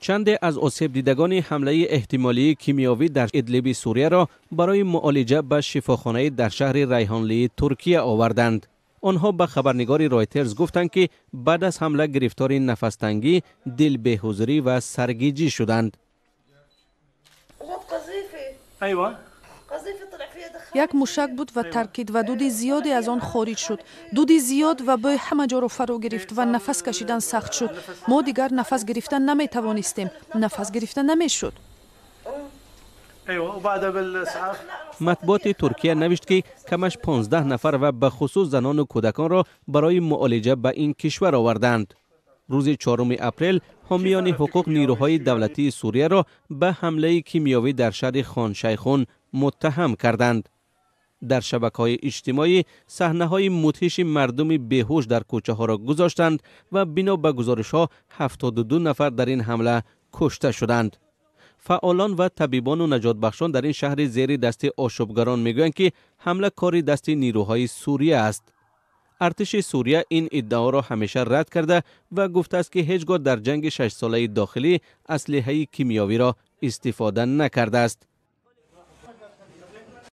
Чанде аз осебдидагони ҳамлаи эҳтимолии кимиёвӣ дар Идлиби Сурияро барои муолиҷа ба шифохонаи дар шаҳри Райҳонлии Туркия оварданд. Онҳо ба хабарнигори Ройтерс гуфтанд, ки баъд аз ҳамла гирифтори нафастангӣ, дилбеҳузурӣ ва саргиҷӣ шуданд. Як мушак буд ва таркид ва дуди зиёде аз он хориҷ шуд. Дуди зиёд ва бӯй ҳама ҷоро фаро гирифт ва нафас кашидан сахт шуд. Мо дигар нафас гирифта наметавонистем. Нафас гирифта намешуд. Матбуоти Туркия навишт, ки камаш 15 нафар ва бахусус занону кӯдаконро барои муолиҷа ба ин кишвар оварданд. Рӯзи 4 апрел ҳомиёни ҳуқуқ нирӯҳои давлатии Сурияро ба ҳамлаи кимиёвӣ дар шаҳри Хоншайхун муттаҳам карданд. Дар шабакаҳои иҷтимоӣ саҳнаҳои мудҳиши мардуми беҳуш дар кӯчаҳоро гузоштанд ва бино ба гузоришҳо 72 нафар дар ин ҳамла кушта шуданд. Фаъолон ва табибону наҷотбахшон дар ин шаҳри зери дасти ошӯбгарон мегӯянд, ки ҳамла кори дасти нирӯҳои Сурия аст. Артиши Сурия ин иддаоро ҳамеша рад карда ва гуфтааст, ки ҳеҷ гоҳ дар ҷанги шашсолаи дохилӣ аслиҳаи кимиёвиро истифода накардааст.